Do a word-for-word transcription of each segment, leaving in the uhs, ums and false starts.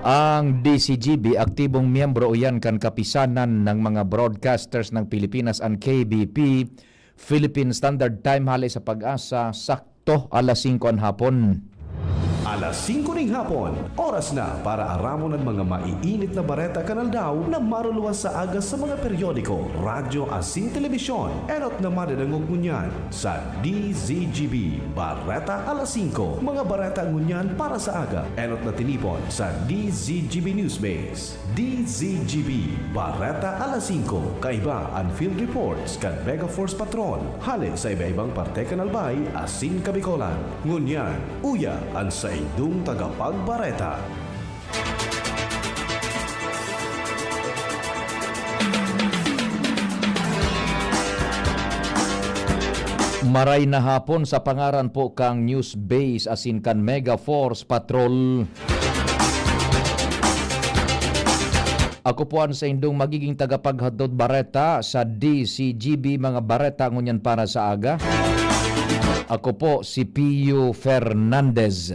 Ang D C G B, aktibong miyembro iyan kan Kapisanan ng mga Broadcasters ng Pilipinas, an K B P, Philippine Standard Time, hale sa PAGASA, sakto alas singko an hapon. Alas singko ning hapon, oras na para aramon an mga maiinit na bareta kan aldaw na maruluwas sa aga sa mga periodiko, radyo asin telebisyon. Enot na madadangog ngunyan sa D Z G B Bareta Alas Singko. Mga bareta ngunyan para sa aga, enot na tinipon sa D Z G B Newsbase. D Z G B Bareta Alas Singko. Kaiba an field reports kan Mega Force Patrol, hale sa iba-ibang parte kan Albay asin Kabicolan. Ngunyan, uya an saindong tagapagbareta. Maray na hapon sa pangaran po kang News Base asin kan Mega Force Patrol. Ako po an saindong magiging tagapaghatod bareta sa D C G B, mga bareta ngunyan para sa aga. Ako po si Pio Fernandez.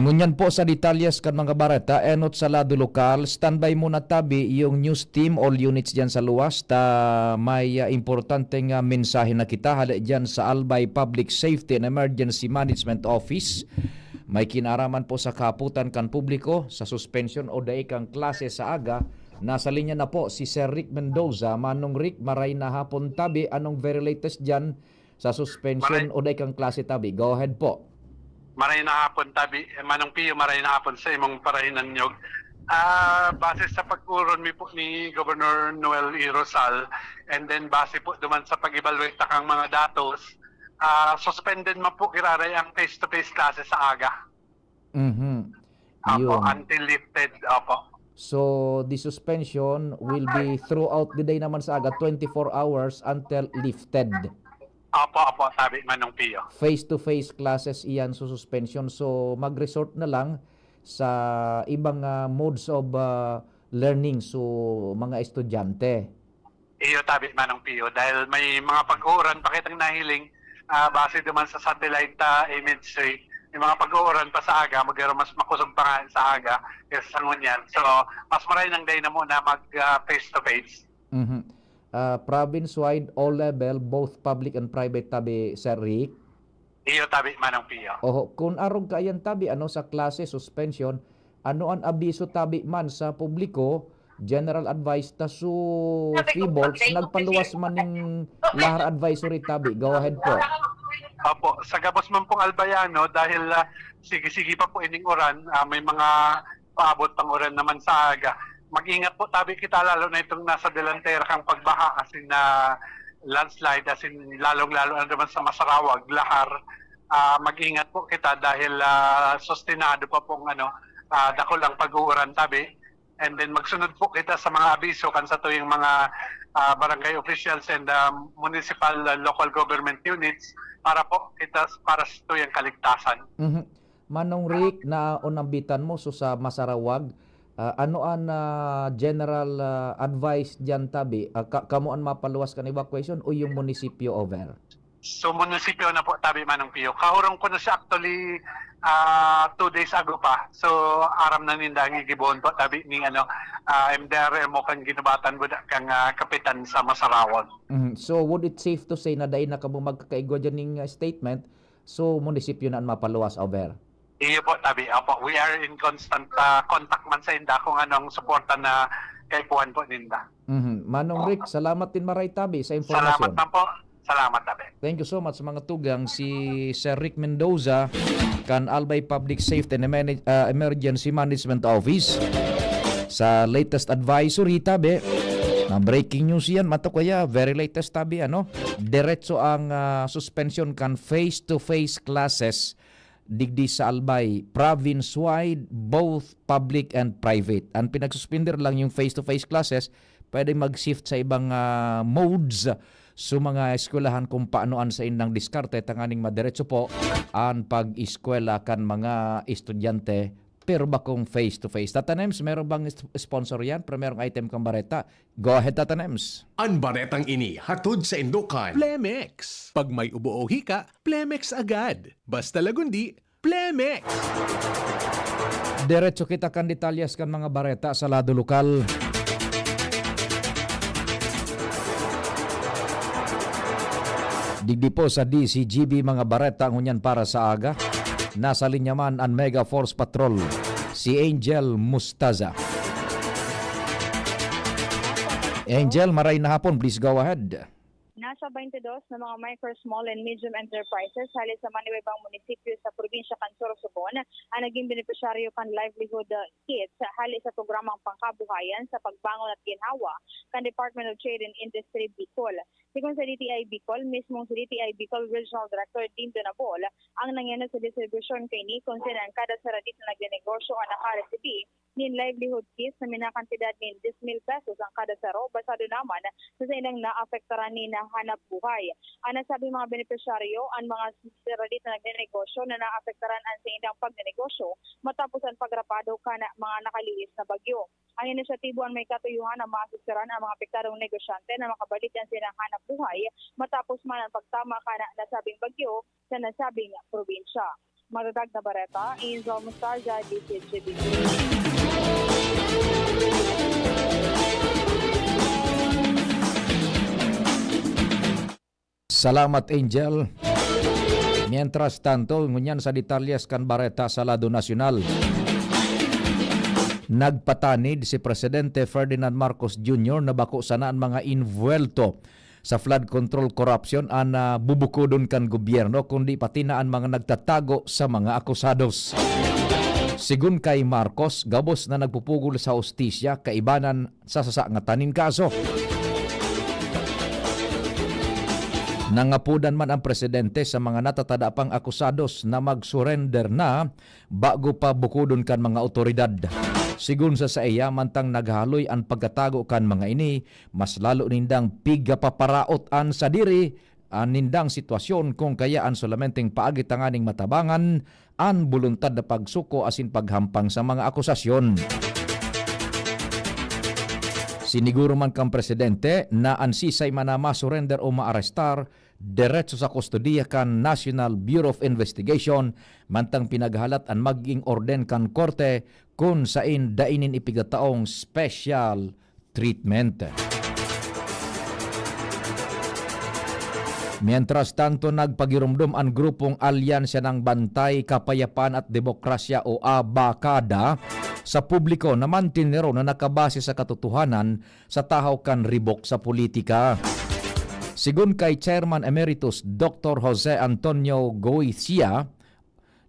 Ngunyan po sa detalyes kan mga bareta, enot sa lado lokal, standby muna tabi yung news team, all units dyan sa luwas, ta may, ah, importanteng, ah, mensahe na kita hale dyan sa Albay Public Safety and Emergency Management Office. May kinaraman po sa kahapotan kan publiko, sa suspensyon o dai kan klase sa aga. Nasa linya na po si Sir Rick Mendoza. Manong Rick, maray na hapon tabi. Anong very latest dyan sa suspension Maray- o dai kan klase tabi? Go ahead po. Maray na hapon, tabi. Eh, Manong Pio, maray na hapon sa imong parahinanyog. Ah, base sa pagkuron mi po ni Governor Noel E. Rosal, and then base po duman sa pag-evaluate ta kang mga datos, ah, suspended man po giraray ang face-to-face classes sa aga. Mhm. Opo, Yun. Until lifted. Opo. So, the suspension will be throughout the day naman sa aga, twenty-four hours until lifted. Opo, opo, tabi, Manong Pio. Face-to-face classes iyan sa suspension. So, mag-resort na lang sa ibang, ah, modes of, ah, learning so mga estudyante. Iyo, tabi, Manong Pio. Dahil may mga pag-uuran pa kitang nahiling, ah, base duman sa satellite, ah, imagery, may mga pag-uuran pa sa aga, magaro mas makusog pa nga sa aga kaysa sa ngunyan. So, mas maray nang day na muna mag, ah, face-to-face. Mhm. Ah, province-wide, all level, both public and private, tabi, Sir Rick? Iyo, tabi, Manong Pio. Oho, kun arog kaiyan, tabi, ano, sa klase, suspension, ano an abiso, tabi, man sa publiko, general advice, ta su Sabi ko, Fibolts, pag-, nagpaluwas man ning lahar advisory, tabi. Go ahead po. Opo, sa gabos man pong Albayano, dahil, ah, sige-sige pa po ining uran, ah, may mga paabot pang uran naman sa aga. Mag-ingat po tabi kita, lalo na itong nasa delantera kang pagbaha, as in, ah, landslide, as in, lalong-lalo na naman sa Masarawag, Lahar. Ah, mag-ingat po kita dahil, ah, sustinado pa pong, ano, ah, dakulang pag-uuran tabi. And then magsunod po kita sa mga abiso kan satuyang mga, ah, barangay officials and, ah, municipal, ah, local government units para po kita, para sa tuyang kaligtasan. Mhm. Manong Rick, na unambitan mo, so sa Masarawag, ah, ano an, ah, general, ah, advice diyan tabi? Ah, ka-, kamo an mapaluwas kan evacuation o yung munisipyo over? So, munisipyo na po tabi, Manong Pio. Kahurong ko na siya actually, ah, two days ago pa. So, aram na ninda ang igibohon po tabi ning ano, ah, M D R M o kan ginubatan buda kang, ah, kapitan sa Masarawag. Mhm. So, would it safe to say na dai na kamo magkakaigwa diyan ning, ah, statement? So, munisipyo na an mapaluwas over? Iyo po, tabi. Opo, we are in constant, ah, contact man sa inda kung anong suporta na kaipuhan po ninda. Mhm. Manong Rick, salamat din maray tabi sa impormasyon. Salamat man po. Salamat, tabi. Thank you so much, mga tugang. Si Sir Rick Mendoza, kan Albay Public Safety and Emer-, ah, Emergency Management Office. Sa latest advisory, tabi, na breaking news yan, mato kaya, very latest, tabi, ano? Diretso ang, ah, suspension kan face-to-face classes digdi sa Albay, province-wide, both public and private. Ang pinagsuspender lang yung face-to-face classes, pwedeng mag-shift sa ibang, ah, modes sa mga eskwelahan kung paano an saindang diskarte tanganing madiretso po an pag-eskwela kan mga estudyante pero bakong face to face. Tata Nems, meron bang is-, sponsor yan? Primerong item kang bareta. Go ahead, Tata Nems. An baretang ini hatod sa Indokan. Plemex. Pag may ubo o hika, Plemex agad. Basta lagundi, Plemex. Diretso kita kan detalyes kan mga bareta sa lado lokal. Digdi po sa D C G B, mga bareta ngunyan para sa aga. Nasa linya man an Mega Force Patrol, si Angel Mustaza. Angel, maray na hapon. Please go ahead. Nasa twenty-two na mga micro, small and medium enterprises hali sa manibaybang munisipyo sa probinsya kan Sorsogon ang naging benepisyaryo kan livelihood, uh, kits hali sa programang pangkabuhayan sa pagbangon at ginhawa kan Department of Trade and Industry Bicol. Sigon sa D T I Bicol, mismong si D T I Bicol Regional Director Dindo Nabol ang nangyano sa distribusyon kaini, kung saan ang kada saradit na nagnenegosyo ang nakaresibi nin livelihood kits na minakantidad nin diyes mil pesos ang kada saro, basado naman sa saindang naapektaran nin hanap buhay. Ang nasabing mga benepisyaryo, ang mga saradit na nagnenegosyo na naapektaran ang saindang pagnenegosyo matapos ang pagrapado kan mga nakalihis na bagyo. Ang inisyatibo an may katuyohan na maasistiran ang mga apektadong negosyante na makabalik an saindang hanap buhay matapos man ang pagtama kan nasabing bagyo sa nasabing probinsya. Matatag na bareta, Angel Mustaza, D C G B. Salamat, Angel. Mientras tanto, ngunyan sa detalyes kan bareta sa lado nasyonal. Nagpatanid si Presidente Ferdinand Marcos Junior na bako sana an mga invuelto sa flood control corruption an, ah, bubukodon kan gobyerno, kundi pati na an mga nagtatago sa mga akusados. Sigon kay Marcos, gabos na nagpupugol sa hustisya kaibanan sa sasangatan nin kaso. Nangapodan man ang presidente sa mga natatada pang akusados na mag-surrender na bago pa bukodon kan mga awtoridad. Sigon sa saiya, mantang naghahaloy an pagkatago kan mga ini, mas lalo nindang pigapaparaot an sadiri, an nindang sitwasyon, kung kaya an solamenteng paagi tanganing matabangan an boluntad na pagsuko asin paghampang sa mga akusasyon. Siniguro man kan presidente na an sisay man na masurrender o maarestar, diretso sa kustodiya kan National Bureau of Investigation, mantang pinaghalat an magiging orden kan korte kun saen dai nin ipigataong special treatment. Mientras tanto, nagpagiromdom an grupong Alyansa ng Bantay, Kapayapaan at Demokrasya o ABAKADA sa publiko na mantinero na nakabase sa katotohanan sa tahaw kan ribok sa politika. Sigon kay Chairman Emeritus Doctor Jose Antonio Goitia,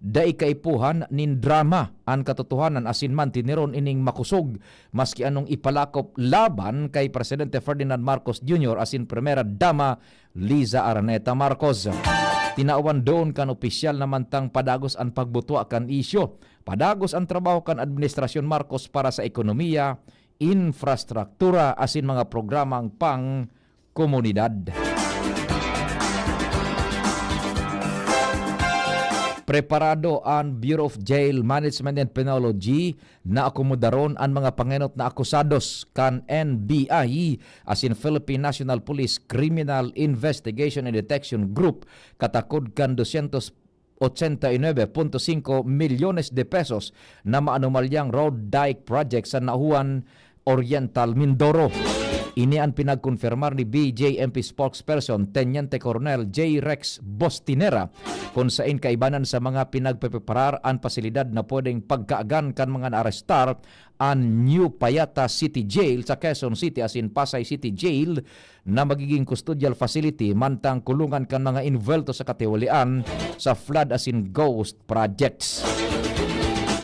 dai kaipuhan nin drama an katotohanan asin mantiniron ining makosog, maski anong ipalakop laban kay Presidente Ferdinand Marcos Junior asin Primera Dama Liza Araneta Marcos. Tinawan doon kan opisyal na mantang padagos an pagbutwa kan isyu, padagos an trabaho kan Administrasyon Marcos para sa ekonomiya, infrastruktura asin mga programang pang komunidad. Preparado an Bureau of Jail Management and Penology na akomodaron an mga pangenot na akusados kan N B I asin Philippine National Police Criminal Investigation and Detection Group katakod kan dosyentos ochenta y nuebe punto singko milyones de pesos na maanumalyang road dike project sa Nahuan Oriental, Mindoro. Ini an pinagkonfirmar ni B J M P spokesperson Teniente Coronel J Rex Bostinera, kun sain kaibanan sa mga pinagpepreparar an pasilidad na pwedeng pagkaagan kan mga naarestar an New Payata City Jail sa Quezon City asin Pasay City Jail na magiging custodial facility mantang kulungan kan mga invuwelto sa katiwalian sa flood asin ghost projects.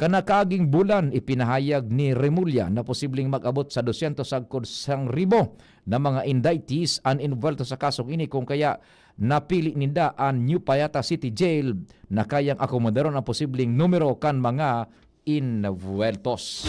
Kan nakaaging bulan, ipinahayag ni Remulla na posibleng mag-abot sa dosyentos sagkod sang ribo na mga indictees an invuwelto sa kasong ini, kung kaya napili ninda an New Payata City Jail na kayang akomodaron ang posibleng numero kan mga invuweltos.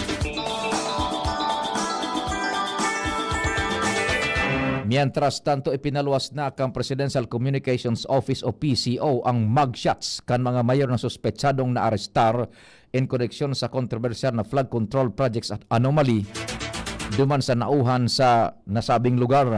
Mientras tanto, ipinaluwas na kan Presidential Communications Office o P C O ang mugshots kan mga mayor na suspetsadong naarestar in koneksyon sa kontrobersyal na flood control projects at anomaly duman sa nauhan sa nasabing lugar.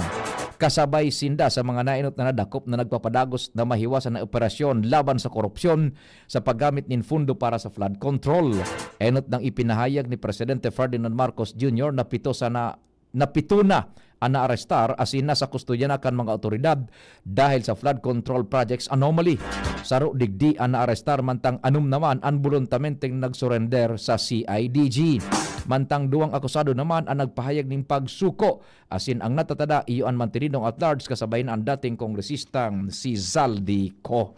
Kasabay sinda sa mga naenot na nadakop na nagpapadagos na mahiwasan na operasyon laban sa korupsyon sa paggamit nin fundo para sa flood control. Enot nang ipinahayag ni Presidente Ferdinand Marcos Junior na pito sana na pito na an naarestar asin nasa kustodiya na kan mga awtoridad dahil sa flood control projects anomaly. Saro digdi an naarestar, mantang anom naman an boluntamenteng nagsurender sa C I D G. Mantang duwang akusado naman an nagpahayag nin pagsuko, asin ang natatada iyo an mantenidong at large kasabay na an dating kongresistang si Zaldy Co.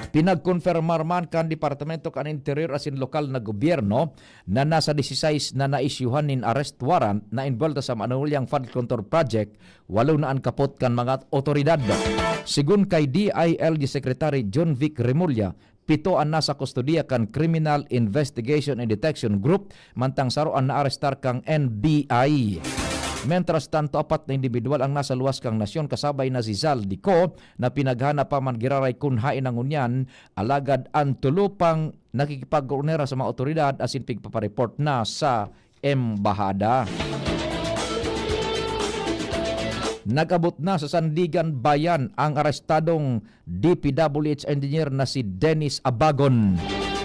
Pinagkonfirmar man kan Departamento kan Interior asin lokal na gobyerno na nasa disisais na naisyuhan nin arrest warrant na involved sa Manulyang Flood Control Project, walo na an kapot kan mga otoridad. Sigon kay D I L G Secretary John Vic Remulla, pito an nasa kustodiya kan Criminal Investigation and Detection Group, mantang saro an naarestar kan N B I. Mientras tanto, apat na indibidwal ang nasa luwas kan nasyon, kasabay na si Zaldy Co, na pinaghanap pa man giraray kun haen na ngunyan, alagad an tulo pang nakikipagkoordinar sa mga otoridad asin pigpapareport na sa embahada. Nag-abot na sa Sandiganbayan ang arestadong D P W H engineer na si Dennis Abagon.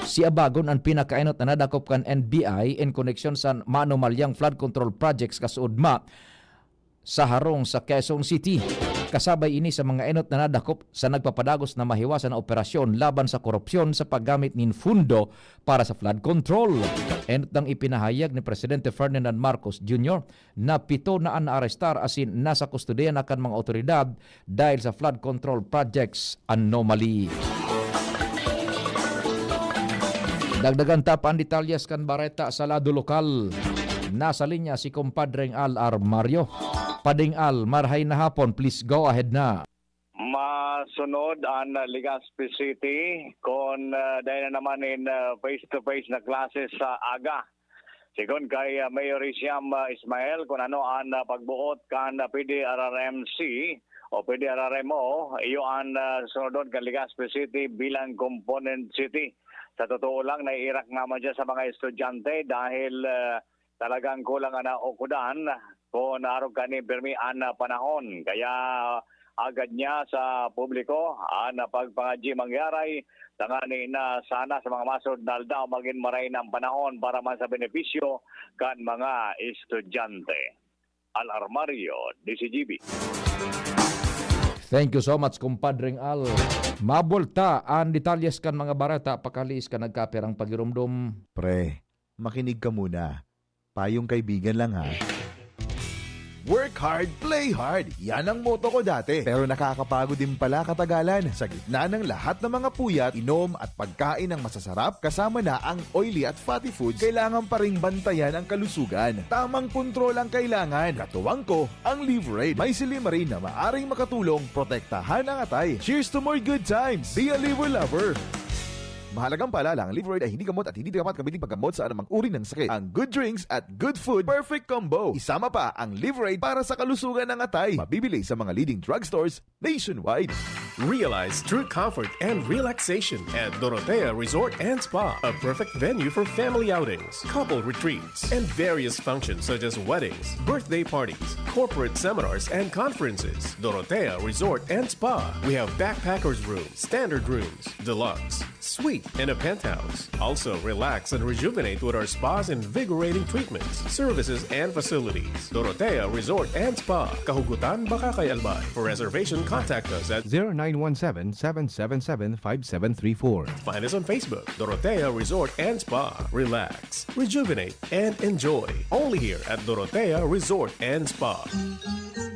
Si Abagon an pinakaenot na nadakop kan N B I in koneksyon sa maanomalyang flood control projects kasuodma sa harong sa Quezon City. Kasabay ini sa mga enot na nadakop sa nagpapadagos na mahiwasan na operasyon laban sa korupsyon sa paggamit nin fundo para sa flood control. Enot nang ipinahayag ni Presidente Ferdinand Marcos Junior na pito na an naarestar asin nasa kustodiya na kan mga otoridad dahil sa flood control projects anomaly. Dagdagan ta pa an detalyes kan bareta sa lado lokal. Nasa linya si Kumpadreng Al Armario. Pading Al, marhay na hapon, please go ahead na. Masunod an, ah, Legazpi City kun, ah, dai na naman in, ah, face-to-face na klase sa aga. Sigon kay, ah, Mayor Hisham, ah, Ismael, kun ano an, ah, pagboot kan, ah, P D R R M C o P D R R M O, iyo an, ah, sunodon kan Legazpi City bilang component city. Sa totoo lang, naiirak naman siya sa mga estudyante dahil, ah, talagang kulang an naukodan kun arog kani pirmi an panahon. Kaya agad niya sa publiko an pagpangadyi mangyaray, tangani na sana sa mga masunod na aldaw magin maray na an panahon para man sa benepisyo kan mga estudyante. Al Armario, D Z G B. Thank you so much, Kumpadreng Al. Mabulta an detalyes kan mga bareta pakaliis kan nagkapirang pagirumdom. Pre, makinig ka muna. Payong kaibigan lang, ha. Work hard, play hard. Yan ang motto ko dati. Pero nakakapagod din pala katagalan. Sa gitna ng lahat ng mga puyat, inom at pagkain ng masasarap, kasama na ang oily at fatty foods, kailangan pa ring bantayan ang kalusugan. Tamang kontrol ang kailangan. Katuwang ko, ang Liverade. May silymarin na maaring makatulong protektahan ang atay. Cheers to more good times! Be a Liver Lover! Mahalagang paalala, ang Liverade ay hindi gamot at hindi dapat gamitin paggamot sa anumang uri ng sakit. Ang good drinks at good food, perfect combo. Isama pa ang Liverade para sa kalusugan ng atay. Mabibili sa mga leading drugstores nationwide. Realize true comfort and relaxation at Dorotea Resort and Spa, a perfect venue for family outings, couple retreats, and various functions such as weddings, birthday parties, corporate seminars, and conferences. Dorotea Resort and Spa. We have backpackers room, standard rooms, deluxe, suite, and a penthouse. Also, relax and rejuvenate with our spa's invigorating treatments, services, and facilities. Dorotea Resort and Spa, Kahugutan, Bacacay, Albay. For reservation, contact us at zero nine one seven, seven seven seven, five seven three four. Find us on Facebook, Dorotea Resort and Spa. Relax, rejuvenate, and enjoy. Only here at Dorotea Resort and Spa.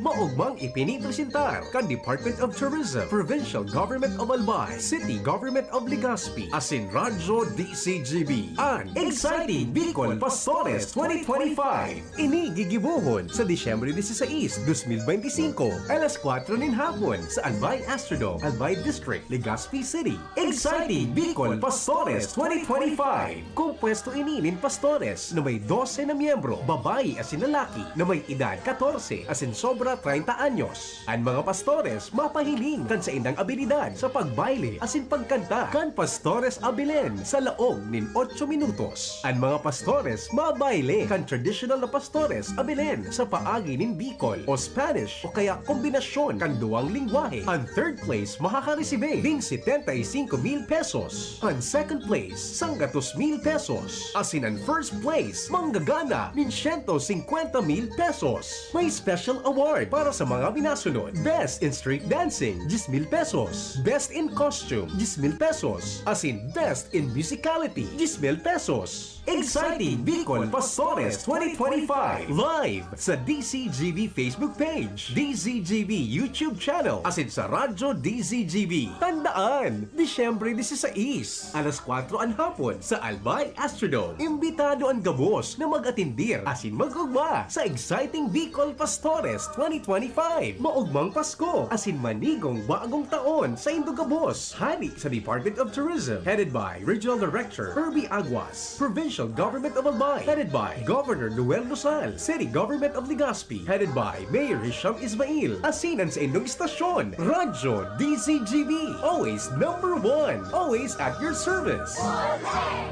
Paugmang ipinipresentar kan Department of Tourism, Provincial Government of Albay, City Government of Legazpi, asin Radyo D C G B, an Exciting Bicol Pastores twenty twenty-five. Ini gigibohon sa Disyembre dieciséis, dos mil beintisinko, alas kwatro nin hapon sa Albay Astrodome, Albay District, Legazpi City. Exciting Bicol Pastores twenty twenty-five. Kompuesto ini nin pastores na may dose na miyembro, babayi asin lalaki, na may edad katorse asin sobra treinta anyos. An mga pastores mapahiling kan saindang abilidad sa pagbayle asin pagkanta. Kan pastores abilen sa laog nin otso minutos. An mga pastores mabayle kan tradisyonal na pastores abilen sa paagi nin Bicol o Spanish o kaya kombinasyon kan duwang lengwahe. An third place makakaresibe nin setenta y cinco mil pesos. An second place, sanggatos mil pesos. Asin an first place, manggagana nin siyento singkwenta mil pesos. May special award para sa mga minasunod. Best in Street Dancing, diyes mil pesos. Best in Costume, diyes mil pesos. Asin Best in Musicality, diyes mil pesos. Exciting Bicol Pastores twenty twenty-five, live sa D C G B Facebook page, D C G B YouTube channel, asin sa Radyo D C G B. Tandaan, Disyembre dieciséis, alas kwatro an hapon sa Albay Astrodome. Imbitado an gabos na mag-atendir asin mag-ugma sa Exciting Bicol Pastores twenty twenty-five. Maugmang Pasko asin manigong bagong taon saindo gabos. Hali sa Department of Tourism, headed by Regional Director Herbie Aguas, Provincial Government of Albay, headed by Governor Noel Rosal, City Government of Legazpi, headed by Mayor Hisham Ismail, asin an saindong istasyon, Radyo D C G B, always number one, always at your service.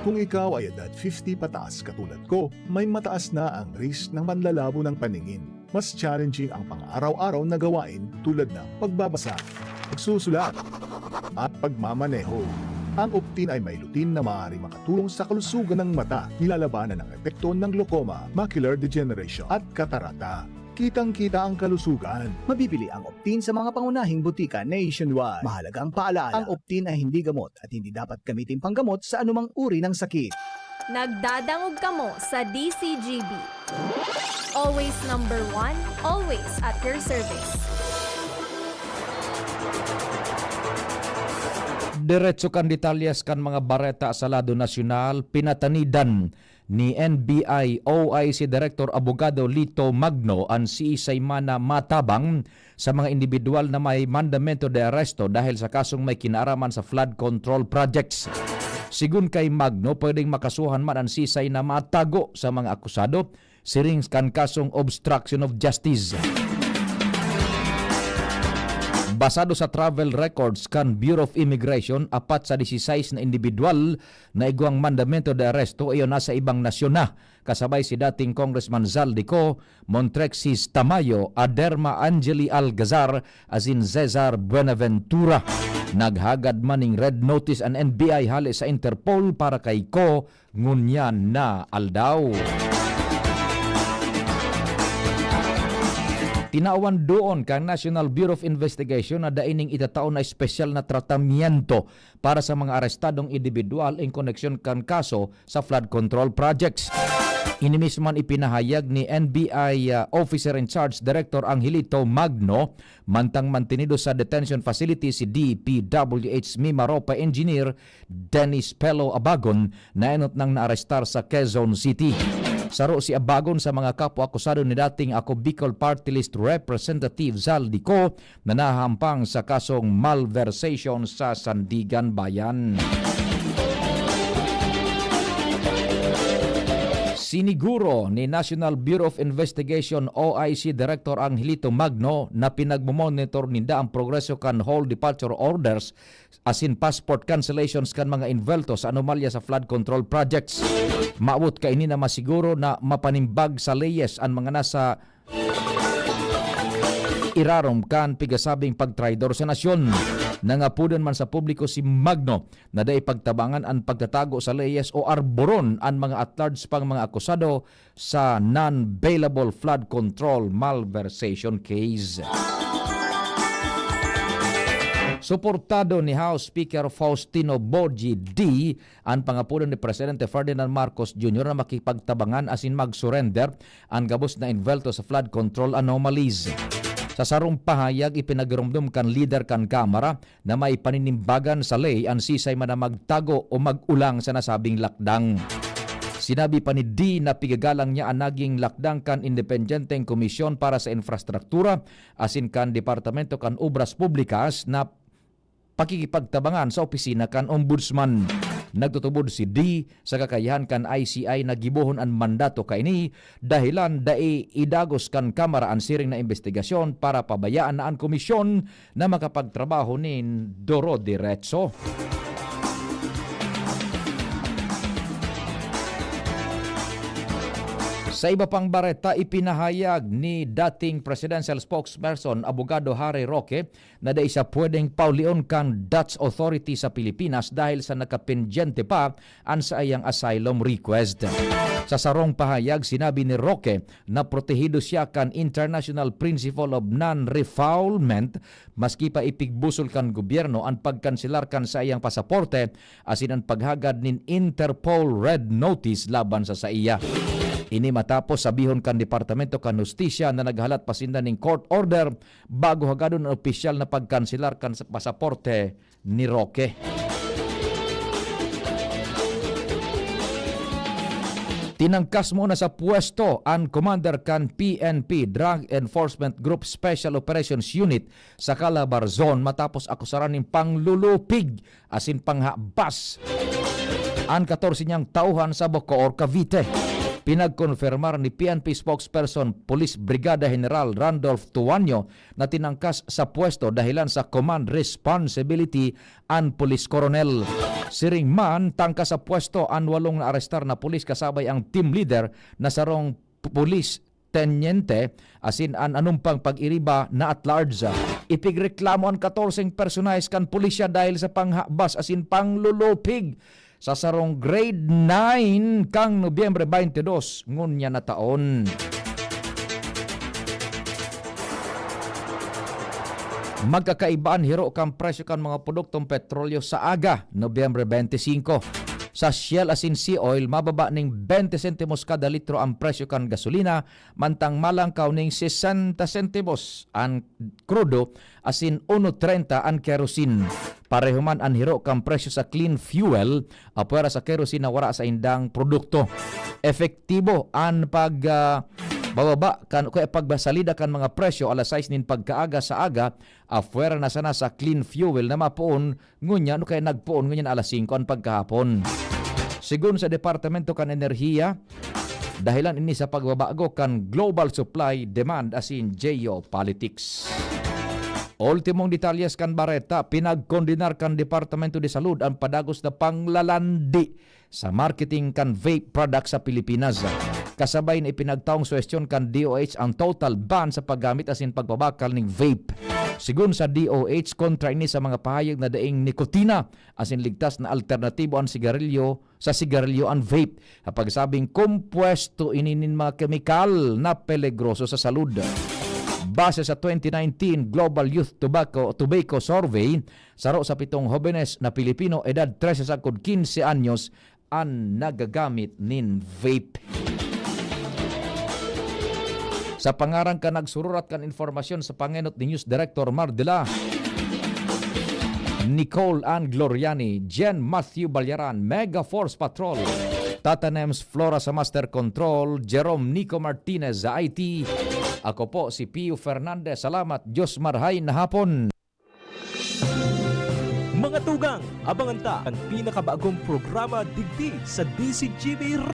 Kung ikaw ay edad fifty pataas katulad ko, may mataas na ang risk ng panlalabo ng paningin. Mas challenging ang pang-araw-araw na gawain tulad ng pagbabasa, pagsusulat, at pagmamaneho. Ang Optin ay may lutein na maaaring makatulong sa kalusugan ng mata. Nilalabanan ang epekto ng glaucoma, macular degeneration, at katarata. Kitang-kita ang kalusugan. Mabibili ang Optin sa mga pangunahing butika nationwide. Mahalagang paalaala, ang Optin ay hindi gamot at hindi dapat gamitin panggamot sa anumang uri ng sakit. Nagdadangog kamo sa D C G B. Always number one, always at your service. Diretso kan detalyes kan mga bareta sa lado nasyonal, pinatanidan ni N B I O I C Director Abogado Lito Magno an siisay man na matabang sa mga indibidwal na may mandamento de arresto dahil sa kasong may kinaaraman sa flood control projects. Sigon kay Magno, pwedeng makasuhan man an sisay na matago sa mga akusado siring kan kasong obstruction of justice. Basado sa travel records kan Bureau of Immigration, apat sa disisais na indibidwal na igwang mandamento de arresto iyo nasa ibang nasyon na, kasabay si dating Congressman Zaldy Co, Montrexis Tamayo, Aderma Angeli Algazar asin Cesar Buenaventura. Naghagad man ning red notice an N B I hale sa Interpol para kay Co ngunyan na aldaw. Tinawan doon kan National Bureau of Investigation na dai ning itatao na espesyal na tratamiento para sa mga arestadong indibidwal in koneksyon kan kaso sa flood control projects. Ini mismo an ipinahayag ni N B I, ah, Officer in Charge Director Angelito Magno, mantang mantenido sa detention facility si D P W H Mimaropa Engineer Dennis Pelo Abagon na enot nang naarestar sa Quezon City. Saro si Abagon sa mga kapwa akusado ni dating Ako Bicol Party List Representative Zaldy Co na nahahampang sa kasong malversation sa Sandiganbayan. Siniguro ni National Bureau of Investigation, O I C, Director Angelito Magno na pinagmomonitor ninda ang progreso kan hold departure orders asin passport cancellations kan mga envuelto sa anomalya sa flood control projects. Maabot kaini na masiguro na mapanimbag sa leyes an mga nasa irarom kan pigasabing pagtraidor sa nasyon. Nangapodan man sa publiko si Magno na dai pagtabangan an pagtatago sa leyes o arboron an mga at-large pang mga akusado sa non-bailable flood control malversation case. Suportado ni House Speaker Faustino Boji D ang pangapodan ni Presidente Ferdinand Marcos Junior na makipagtabangan asin mag-surrender an gabos na envuelto sa flood control anomalies. Sa sarong pahayag, ipinagiromdom kan lider kan Kamara na may paninimbagan sa ley an sisay man na magtago o mag-ulang sa nasabing lakdang. Sinabi pa ni D na pigagalang niya an naging lakdang kan independenteng komisyon para sa infrastruktura asin kan Departamento kan Obras Publikas na pakikipagtabangan sa opisina kan Ombudsman. Nagtutubod si D sa kakayahan kan I C I na gibohon an mandato kaini, dahelan dai idagos kan Kamara an siring na imbestigasyon para pabayaan na an komisyon na makapagtrabaho nin doro-diretso. Sa iba pang bareta, ipinahayag ni dating presidential spokesperson Abogado Harry Roque na dai siya pwedeng paulion kan Dutch authority sa Pilipinas dahil sa nakapendyente pa an saiyang asylum request. Sa sarong pahayag, sinabi ni Roque na protehido siya kan international principle of non-refoulement, maski pa ipigbusol kan gobyerno an pagkanselar kan saiyang pasaporte asin an paghagad nin Interpol Red Notice laban sa saiya. Ini matapos sabihon kan Departamento kan Hustisya na naghalat pa sinda nin court order bago hagadon an opisyal na pagkanselar kan sa pasaporte ni Roque. Tinangkas muna sa pwesto an commander kan P N P, Drug Enforcement Group Special Operations Unit, sa Calabarzon matapos akusaran nin panglulupig asin panghabas an katorse niyang tauhan sa Bacoor, Cavite. Pinagkonfirmar ni P N P spokesperson Police Brigada General Randolph Tuanyo na tinangkas sa pwesto dahelan sa command responsibility an police colonel. Siring man, tangkas sa pwesto an walong naarestar na pulis kasabay ang team leader na sarong p-, pulis tenyente asin an anumpang pag-iriba na at large. Ipigreklamo an katorseng personahes kan pulisya dahil sa panghabas asin panglulupig sa sarong grade nine kan Nobyembre twenty-two ngunyan na taon. Magkakaiba an hiro kan presyo kan mga produktong petrolyo sa aga, Nobyembre twenty-five. Sa Shell asin Sea Oil, mababa ning twenty sentimos kada litro an presyo kan gasolina, mantang malangkaw ning sesenta sentimos an krudo asin uno treinta an kerosene. Pareho man an hiro kan presyo sa clean fuel, apwera sa kerosene na wara sa indang produkto. Epektibo an pag, ah, bababa kan, o kaya pagsalida kan mga presyo alas sais nin pagkaaga sa aga, apwera na sana sa clean fuel na mapoon ngunyan o kaya nagpoon ngunyan alas singko an pagkahapon. Sigon sa Departamento kan Enerhiya, dahelan ini sa pagbabago kan global supply, demand asin geopolitics. Ultimong detalyes kan bareta, pinagkondenar kan Departamento de Salud an padagos na panglalandi sa marketing kan vape products sa Pilipinas. Kasabay na ipinagtaong suhestyon kan D O H ang total ban sa paggamit asin pagbabakal ning vape. Sigon sa D O H, kontra ini sa mga pahayag na daing nikotina asin ligtas na alternatibo an sigarilyo sa sigarilyo an vape, sa pagsabing kompuwesto ini nin mga kemikal na peligroso sa salud. Base sa twenty nineteen Global Youth Tobacco, Tobacco Survey, saro sa pitong hobenes na Pilipino, edad trese sagkod quince anyos, an nagagamit nin vape. Sa pangaran kan nagsururat kan impormasyon sa pangenot ni News Director Mardela, Nicole Ann Gloriani, Jen Matthew Balyaran, Mega Force Patrol, Tata Nems Flora sa Master Control, Jerome Nico Martinez sa I T. Ako po si Pio Fernandez. Salamat. Diyos marhay na hapon. Mga tugang, abangan ta an pinakabagong programa digdi sa D Z G B